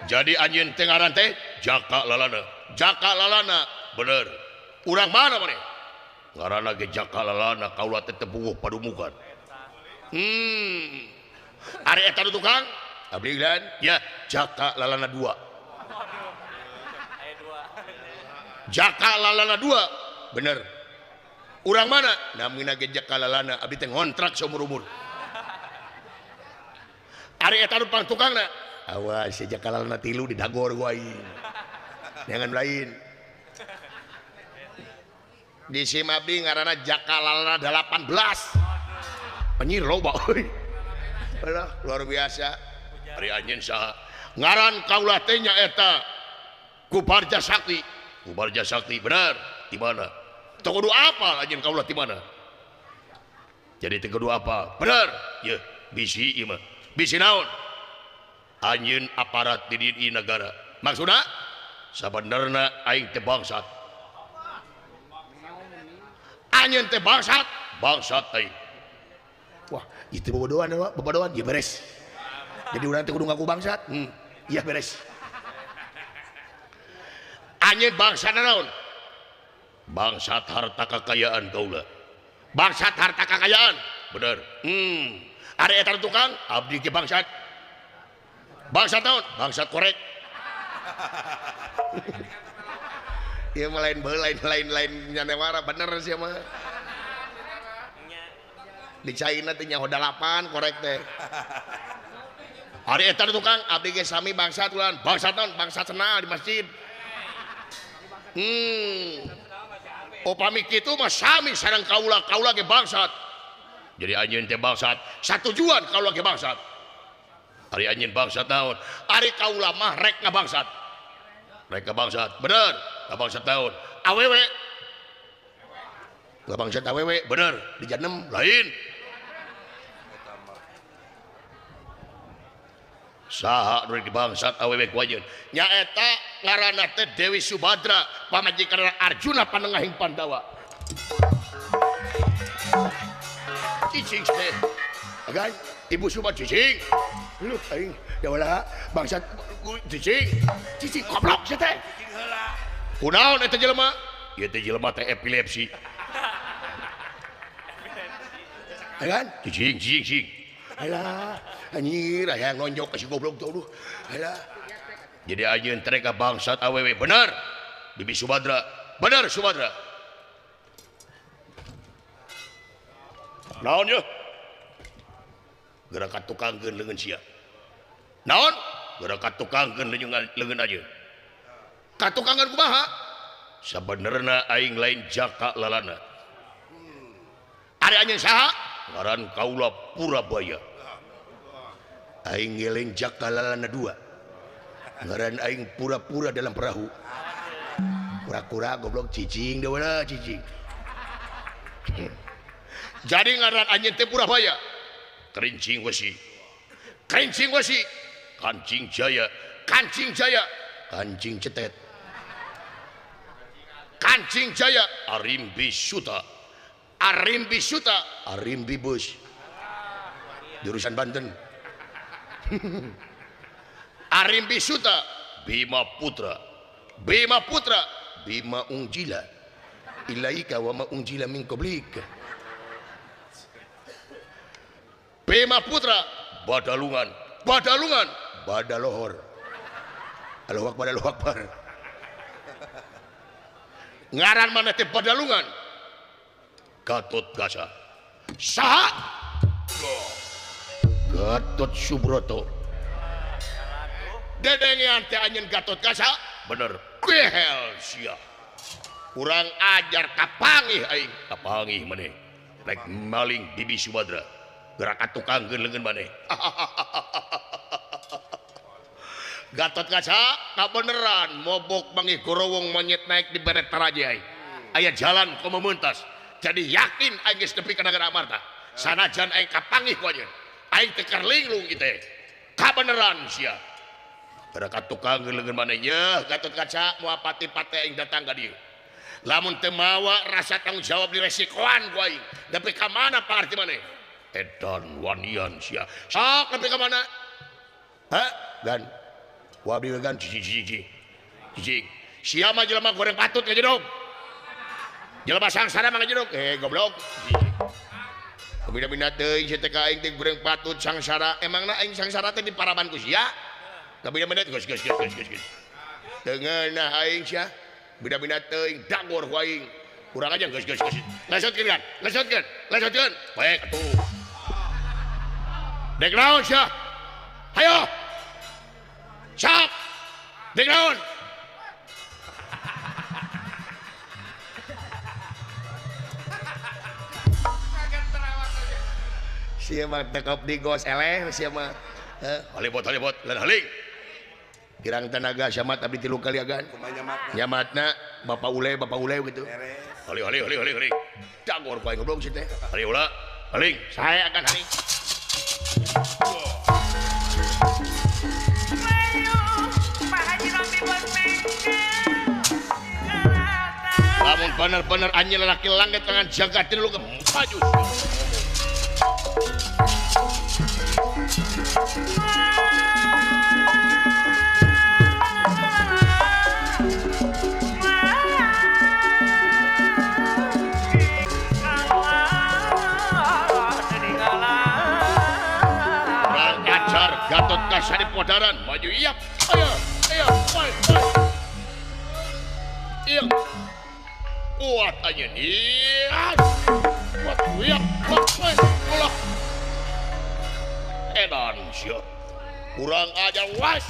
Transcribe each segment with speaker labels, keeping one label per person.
Speaker 1: Jadi anjeun teh ngaran teh Jaka Lalana. Jaka Lalana bener. Urang mana maneh? Ngaranna ge Jaka Lalana kaula teh teu puguh padumukan. Ari eta nu tukang? Abdi lan ya Jaka Lalana 2. Jaka Lalana 2 bener. Urang mana? Namina ge Jaka Lalana abdi teh ngontrak seumur-umur. Ari eta nu pang tukangna? Awas si Jaka Lalana 3 didagor ku aing. Jangan lain. Di SIM abdi ngaranna Jaka Lalana 18. Anjir loba euy. Alah luar biasa. Ari anjeun saha? Ngaran kaula teh nya eta Kubarja Sakti. Kubarja Sakti bener. Di mana? Teu kudu apal anjeun kaula di mana? Jadi teu kudu apal. Bener. Yeuh, bisi ieu mah. Bisi naon? Anjeun aparat di dieu negara. Maksudna sabenerna aing teh bangsat. Anjeun teh bangsat, bangsat aing. Wah, itu bobodoan, bobodoan, ya beres. Jadi urang teh kudu ngaku bangsat. Iya beres. Anjeun bangsat naon? Bangsat harta kekayaan kaula. Bangsat harta kekayaan. Bener. Ari eta tukang abdi ge bangsat. Bangsat naon? Bangsat korek. Ieu mah lain lain lain lain nyanewara bener sia mah. Di China teh nyaho 8 korek teh. Ari eta tukang abdi ge sami bangsat ulan. Bangsat naon? Bangsat senal di masjid. Upami kitu mah sami sareng kaula, kaula ge bangsat. Jadi anjeun teh bangsat, satujuan kaula ge bangsat. Ari anjeun bangsat naon? Ari kaula mah rek ngabangsat. Rek ngabangsat, bener. Ngabangsat naon? Awewe. Ngabangsat awewe, bener. Dijanem lain. Saha nu rek dibangsat awewe ku anjeun? Nyaeta ngaranna teh Dewi Subadra, pamajikan Arjuna panengahing Pandawa. Cicing teh. Agan, Ibu Subadra cicing. Lu aing ya wala bangsat cicing. Cicing goblok sia teh. Kunaon eta jelema? Ieu teh jelema teh epilepsi. Agan, cicing cicing cicing. Alah, anjir aya nonjok ka si goblok teh aduh. Alah. Jadi anjeun teh ka bangsat awewe bener. Bibi Subadra, bener Subadra. Naon yeuh? Geura katukangkeun leungeun sia. Naon? Geura katukangkeun leungeun anjeun. Katukangan kumaha? Sabenerna aing lain Jaka Lalana. Ari anjeun saha? Ngaran kaula Purabaya. Aing ngeleng Jaka Lalana 2. Ngaran aing pura-pura dalam perahu. Kura-kura goblok cicing deui we cicing. Jadi ngaran anjeun teh Purabaya. Kerincing wesi. Kerincing wesi. Kancing jaya. Kancing jaya. Kancing cetet. Kancing jaya. Arimbi Suta. Arimbi Suta. Arimbi Bus. Jurusan Banten. Arimbi Suta. Bima Putra. Bima Putra. Bima Ungjila. Ilaika wa ma ungjila min qablik. Bima Putra Badalungan, Badalungan, Badalohor. Allahu Akbar, Allahu Akbar. Ngaran mana teh Badalungan? Gatot Kaca. Saha? Gatot Subroto. Dedengean teh anjeun Gatot Kaca? Bener. Behel sia. Kurang ajar kapangih aing. Kapangih maneh. Rek maling Bibi Subadra. Gerak katukangkeun leungeun maneh. Gatot Kaca kabeneran mobok mangih gorowong monyet naik di beret taraje aing. Aya jalan komo mentas. Jadi yakin aing geus nepi ka nagara Amarta. Sanajan aing kapangih ku anjeun. Aing teh keur linglung ieu teh. Kabeneran sia. Gerak katukangkeun leungeun maneh yeuh Gatot Kaca moal pati-pati aing datang ka dieu. Lamun teu mawa rasa tanggung jawab diresikoan ku aing. Nepi ka mana pangarti maneh? Edan wanian sia. Sok nepi ka mana? Ha? Dan Ku abdi we gan cicing cicing. Sia mah jelema goreng patut ngajedog. Jelema sangsara mah ngajedog. Eh goblok. Bina-bina teuing sia teh ka aing teh goreng patut sangsara. Emangna aing sangsara teh diparaban ku sia? Bina-bina geus geus geus geus geus. Teu ngeunah aing sia. Bina-bina teuing dagor ku aing. Kurang aja geus geus geus. Lesotkeun kan? Lesotkeun. Lesotkeun. Baik atuh. Dek naon sia? Hayo. Sok. Dek naon? Sia mah tekop di gos eleh sia mah. Hollywood Hollywood lain haling. Kirang tenaga sia mah abdi tilu kali agan. Nyamatna bapak ule gitu. Holi holi holi holi holi. Dagor ku aing goblok sia teh. Holi ulah. Haling, saya akan haling. Lamun bener-bener anjing lelaki langit tangan jagatin lu ke maju. Kurang ajar Gatot Kaca di Podaran maju iap ayo ayo ayo iya kuat aja iya kuat iap kuat ulah edan sia kurang ajar was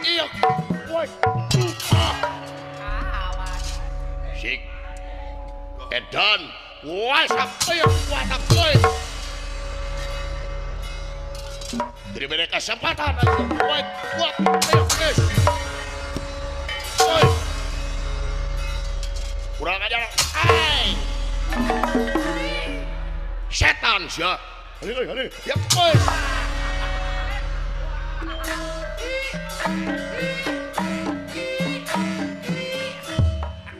Speaker 1: iya was sik edan was ayo kuat ayo diberi kesempatan kuat kuat ayo guys kurang ajar ai setan sia. Ya, oi.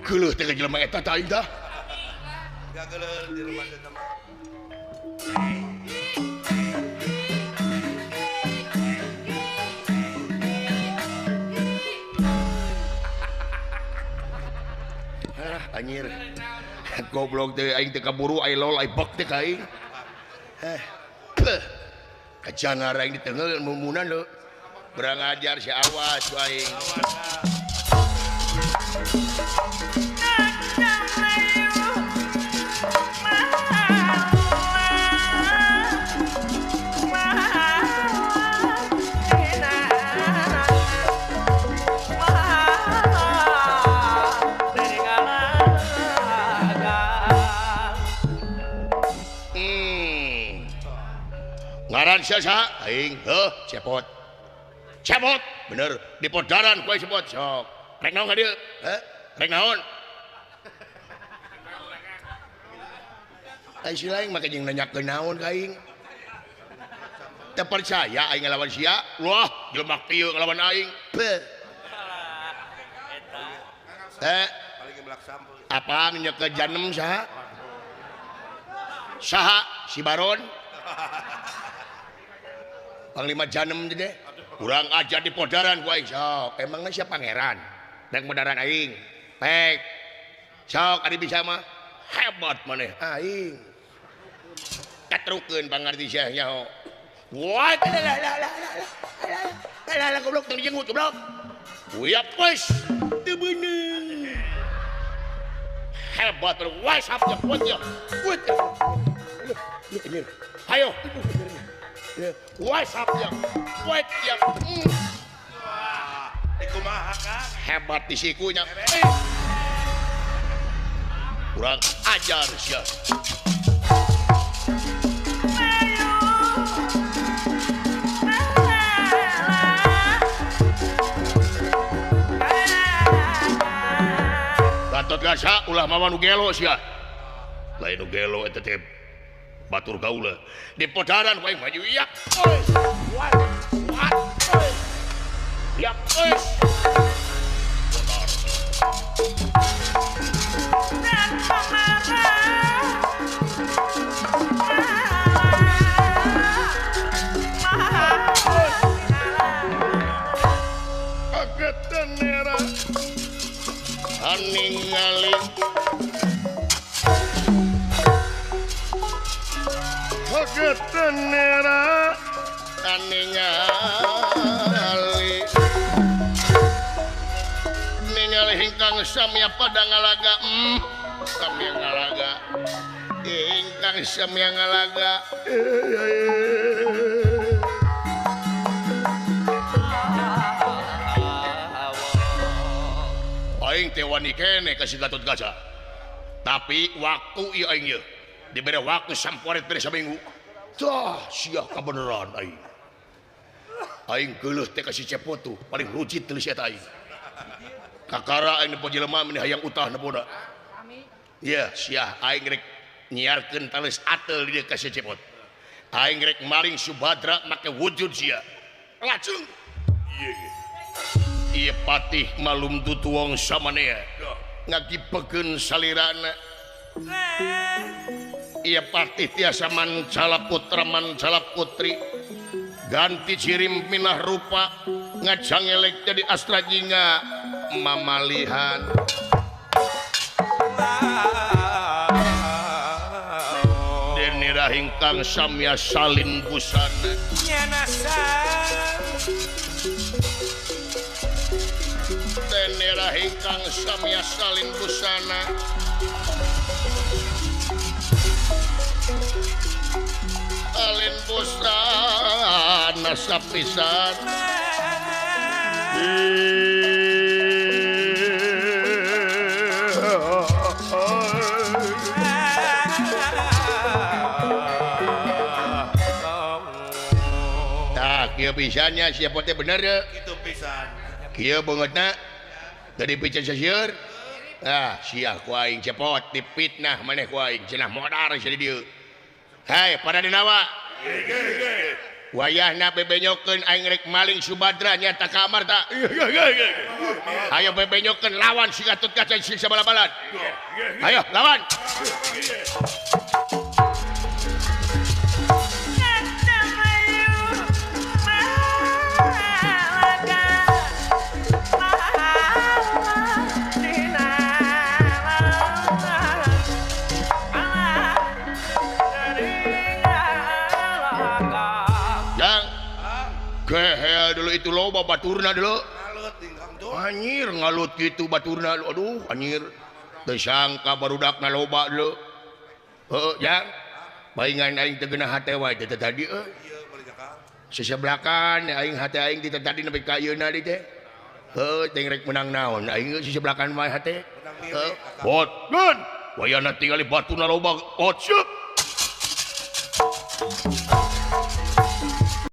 Speaker 1: Geuleuh teh jelema eta tah aing tah.
Speaker 2: Geuleuh jelema teh mah.
Speaker 1: Alah anjir. Goblok teh aing teh kaburu ai lol ai bek teh ka aing. Kejangar aing ditengel mumunan lho. Kurang ajar si awas ku aing. Ngaran sia saha? Aing heuh cepot. Cepot bener di Podaran ku aing cepot sok. Rek naon ka dieu? Heh, rek naon? Ai si lain make jeung nanyakeun naon ka aing. Teu percaya aing ngalawan sia. Wah, jelema kieu ngalawan aing. Beuh. Teh apa nyekeun janem saha? Saha si Baron? Panglima Janem deh. Kurang ajar di Podaran ku aing sok. Emangna sia pangeran? Rek modaran aing. Pek. Sok ari bisa mah hebat maneh aing. Katrukeun pangarti sia nyaho. Wah, lah lah lah lah lah goblok tong dijenggut goblok. Uyap wes teu beunang. Hebat wes hap ya kuat ya. Kuat. Hayo. Wes hap ya. Kuat ya.
Speaker 2: Dikumaha Kang?
Speaker 1: Hebat di sikunya. Kurang ajar sia. Gatot Kaca ulah mawa nu gelo sia. Lain nu gelo eta teh batur kaula. Di Podaran ku aing maju ieu. Oi. Wat. Wat. Oi. Ya, oi. Ningali Kaget ningali ningali ingkang samya pada ngalaga samya ngalaga ingkang samya ngalaga aing teh wani keneh ka si Gatot Kaca tapi waktu ieu aing ieu dibere waktu samporet bere saminggu tah sia kabeneran aing aing geuleuh teh ka si Cepot tuh paling rujit teulis eta aing kakara aing nempo jelema meni hayang utah nepona ieu sia aing rek nyiarkeun tales atel di dieu ka si Cepot aing rek maling Subadra make wujud sia lajeng ieu ieu patih malum tutuwong samanea ngagipekeun salirana ieu patih tiasa mancala putra mancala putri ganti cirim minah rupa ngajangelek jadi astra jingga mamalihan dene rahingkang samya salin busana dene rahingkang samya salin busana salin busana sapisan tah kieu pisannya siapa teh bener ya
Speaker 2: kitu pisan
Speaker 1: kieu beungeutna tadi pican sasieur ah sia ku aing cepot dipitnah maneh ku aing cenah modar sia di dieu. Hai para denawa wayahna bebenyokeun aing rek maling Subadra nyata ka Amarta ayo bebenyokeun lawan si Gatot Kaca si sabala-balan ayo lawan. Gehel dulu itu loba baturna dulu anjir ngalut gitu baturna aduh anjir teu sangka barudakna loba dulu heuh jang paingan aing teu geunah hate wae teh tadi euy sesebelakan aing hate aing teh tadi nepi ka ayeuna deui teh heuh teh rek menang naon aing sesebelakan wae hate heuh bot geun wayahna tingali baturna loba ot syuk.